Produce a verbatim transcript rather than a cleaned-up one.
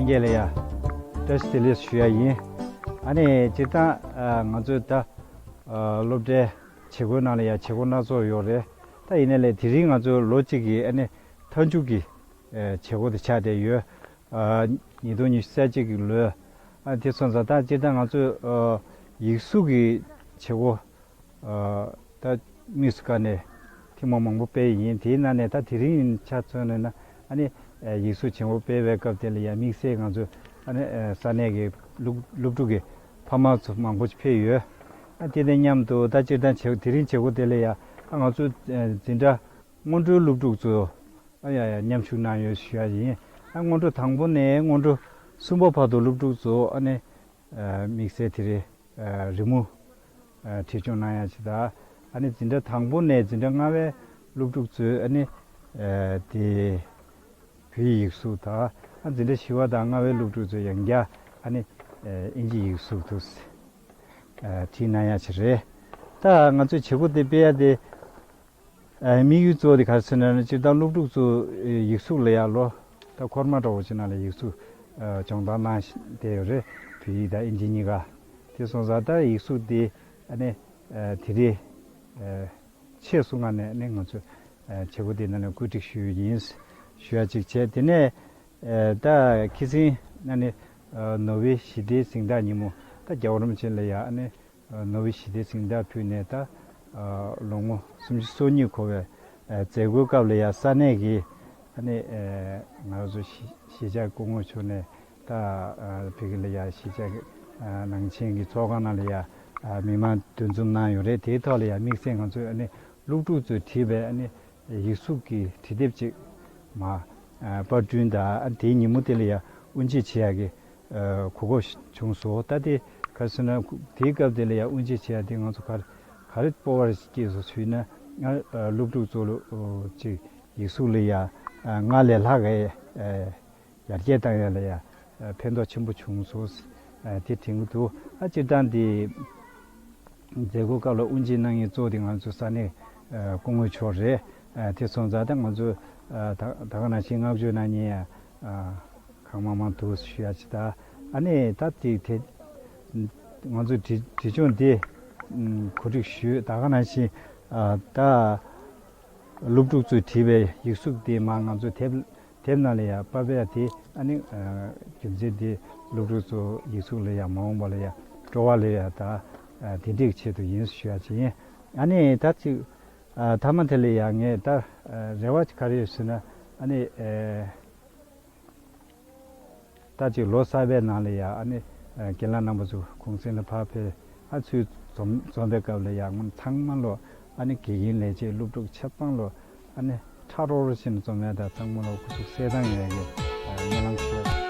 རྒན་ལ་ཡ་བཀྲ་ཤིས་བདེ་ལེགས་ཞུ་ཡ་ཡིན། ཨ་ནི་སྤྱིར་བཏང་ཨ་ང་ཚོའི་ད་ཨ་སློབ་གྲྭའི་བྱེད་སྒོའི་ནང་ལ་ཡ་བྱེད་སྒོ་སྣ་ཚོགས་ཡོད་རེད། ད་ཡིན་ནའི་ལས་དེ་རིང་ང་ཚོའི་ལོ་གཅིག་གི་ཨ་ནི་མཐའ་མཇུག་གི་ཨ་བྱེད་སྒོ་དེ་ཆགས་བསྡད་ཡོད། ཨ་ཉིས་སྟོང་ཉི་ཤུ་རྩ་གཅིག་གི་ལོའི་ཨ་དེ་སོང་ཙང་ད་སྤྱིར་བཏང་ང་ཚོའི་ཨ་ཡིག་གཟུགས་ཀྱི་བྱེད་སྒོ་ཨ་ད་དམིགས་སུ་བཀར་ནས་ཐེངས་མ་མང་པོ་སྤེལ་ཡིན། དེའི་ནང་ནས་ད་དེ་རིང་ཆ་མཚོན་ནས་ན་ཨ་ནི་ཨ་ཡིག་གཟུགས་བྱེད་སྒོ་སྤེལ་བའི་སྐབས་དེ་ལ་ཡང་དམིགས་བསལ་ང་ཚོ་ཨ་ནི་ཨ་ས་གནས་ཀྱི་སློབ་སློབ་ཕྲུག་གི་ཕ་མ་ཚོ་མང་པོ་ཕེབས་ཡོད། ཨ་དེ་དང་མཉམ་དུ་ད་སྤྱིར་བཏང་བྱེད་དེ་རིང་བྱེད་སྒོ་དེ་ལ་ཡང་ཨ་ང་ཚོ་ཨ་འཛིན་གྲྭ་སྔོན་འགྲོའི་སློབ་ཕྲུག་ཚོ་ཨ་ཡ་ཡ་མཉམ་ཞུགས་གནང་ཡོད་ཞུ་ཡ་ཡིན། ཨ་སྔོན་འགྲོ་དང་པོ་ནས་སྔོན་འགྲོ་གསུམ་པ་བར་དུ་སློབ་ཕྲུག་ཚོ་ཨ་ནི་ཨ་དམིགས་བསལ་དེ་རེད། ཨ་རི་མོ་ཨ་བྲིས་སྦྱོང་གནང་ཡ་ཅིག་དང་། ཨ་ནི་འཛིན་གྲྭ་དང་པོ་ནས་འཛིན་གྲྭ་ལྔ་པའི་སློབ་ཕྲུག་ཚོས་ཨ་ནི་ཨ་དེ་བོད་ཡིག་གཟུགས་དང་། ཨ་འཛིན་གྲྭ་བཞི་པ་དང་ལྔ་པའི་སློབ་ཕྲུག་ཚོས་ཡང་བསྐྱར་ཨ་ནི་ཨ་ཨིན་ཇི་ཡིག་གཟུགས་དུ་ཨ་བྲིས་གནང་ཡ་ཅིག་རེད། ད་ང་ཚོས་བྱེད་སྒོ་དེ་སྤེལ་ཡ་དེ་ཨ་དམིགས་ཡུལ་གཙོ་བོ་དེ་ག་རེ་ཟེར་ན་སྤྱིར་བཏང་སློབ་ཕྲུག་ཚོ་ཡིག་གཟུགས་ལ་ཡ་ལོ་ད་འཁོར་མ་འདྲ་བོ་ཅིག་ནང་ལ་ཡིག་གཟུགས་ཨ་སྦྱོང་བརྡར་གནང་བསྡད་ཡོད་རེད། བོད་ཡིག་དང་ཨིན་ཇི་གཉིས་ཀ། དེ་སོང་ཙང་ད་ཡིག་གཟུགས་དེ་ཨ་ནི་ཨ་དེ་རིང་ཨ་ཆེད་སོང་ང་ནས་ནི་ང་ཚོས་ཨ་བྱེད་སྒོ་དེ་ནང་ནས་བཀོད་སྒྲིག་ཞུས་ཡིན་ཞུ་ཡ་ཅིག་བྱས། དེ་ནས་ཨ་ད་ཁ་སང་ཨ་ནི་ཨ་ནོ་བྷེལ་ཞི་བདེའི་གཟེངས་རྟགས་ཉིན་མོ་ད་རྒྱལ་བ་རིན་པོ་ཆེ་ལ་ཡ་ཨ་ནི་ཨ་ནོ་བྷེལ་ཞི་བདེའི་གཟེངས་རྟགས་ཕུལ་ནས་ད་ཨ་ལོ་ངོ་སུམ་ཅུ་སོ་གཉིས་འཁོར་བའི་ཨ་མཛད་སྒོའི་སྐབས་ལ་ཡ་ས་གནས་ཀྱི་ཨ་ནི་ཨ་ང་རང་ཚོ་གཞིས་གཞིས་ཆགས་སྐུ་ངོ་མཆོག་ནས་ད་ཨ་བོད་ཀྱི་ལ་ཡ་གཞིས་ཆགས་ཀྱི་ཨ་ནང་ཆེན་གྱི་ཚོགས་ཁང་ནང་ལ་ཡ་ཨ་མི་མང་འདུ་འཛོམས་གནང་ཡོད་རེད། དེའི་ཐོག་ལ་ཡ་དམིགས་བསལ་ང་ཚོས་ཨ་ནི་སློབ་ཕྲུག་ཚོས་བྲིས་པའི་ཨ་ནི་ཡིག་གཟུགས་ཀྱི་བྲིས་དེབ་ཅིག་མར་ཨ་པར་སྐྲུན་དང་། ཨ་དེའི་ཉིན་མོ་དེ་ལ་ཡ་དབུ་འབྱེད་བྱེད་ཡག་གི་ཨ་གོ་སྐབས་བྱུང་སོང་། ད་དེ་ག་རེ་ཟེར་ན་དེའི་སྐབས་དེ་ལ་ཡ་དབུ་འབྱེད་བྱེད་ཡག་དེ་ང་ཚོ་ག་རེ་ག་རེ་སྤོབས་པ་སྐྱེས་སོང་ཞུས་ན། ང་ཨ་སློབ་ཕྲུག་ཚོ་ལ་ཨོ་ཅིག་ཡིག་གཟུགས་ལ་ཡ་ཨ་སྔར་ལས་ལྷག་གི་ཨ་ཡར་རྒྱས་བཏང་ཡ་ལ་ཡ་ཨ་ཕན་ཐོགས་ཆེན་པོ་བྱུང་སོང་། ཨ་དེ་དྲན་གྱི་འདུག། ཨ་སྤྱིར་བཏང་དེ་མཛད་སྒོ་སྐབས་ལ་དབུ་འབྱེད་གནང་མཁན་གཙོ་བོ་དེ་ང་ཚོ་ས་གནས་ཨ་སྐུ་ངོ་མཆོག་རེད། ཨ་དེ་སོང་ཙང་ད་ང་ཚོ་ཨ་ད་ད་ག་ནང་བཞིན་བསྔགས་བརྗོད་གནང་མཁན་ཡ་ཨ་གང་མང་མང་འདུག་ཞུ་ཡ་ཅིག་དང་། ཨ་ནི་ད་དེ་དེ་ང་ཚོ་བྲིས་བྲིས་སྦྱོང་དེ་ཨ་གོ་སྒྲིག་ཞུས། ད་ག་ནང་བཞིན་ཨ་ད་སློབ་ཕྲུག་ཚོས་བྲིས་པའི་ཡིག་གཟུགས་དེ་མར་ང་ཚོ་དེབ་དེབ་ནང་ལ་ཡ་པར་སྤེལ་ཡ་དེ་ཨ་ནི་ཨ་རྒྱུ་མཚན་དེ་སློབ་ཕྲུག་ཚོ་ཡིག་གཟུགས་ལ་ཡ་མ་འོངས་པ་ལ་ཡ་སྤྲོ་བ་ལ་ཡ་ད་ཨ་དེ་འདྲའི་ཆེད་དུ་ཡིན་ཞུ་ཡ་ཅིག་ཡིན། ཨ་ནི་ད་ཅིག་ཨ་མཐའ་མ་དེ་ལ་ཡ་ངས་ད་ཨ་རེ་བ་ཅིག་ག་རེ་ཡོད་ཟེར་ན། ཨ་ནི་ཨ་ད་ཅིག་ལོ་གསར་པའི་ནང་ལ་ཡ་ཨ་ནི་ཨ་རྒན་ལགས་རྣམ་པ་ཚོ་གུང་སེང་ལ་ཕར་ཕེབས། ཨ་ཚུར་འཛོམས་འཛོམས་པའི་སྐབས་ལ་ཡ་སྔོན་ཚང་མ་ལོ་ཨ་ནི་དགེ་རྒན་ལས་བྱེད་སློབ་ཕྲུག་ཆ་ཚང་ལོ་ཨ་ནི་ཁྲ་རོ་རོ་བྱས་ནས་འཛོམས་ཡ་དང་། ཚང་མ་ལོ་སྐུ་གཟུགས་གསལ་ཐང་ཡོད་ཡ་གི་ཨ་སྨོན་ལམ་ཞུ།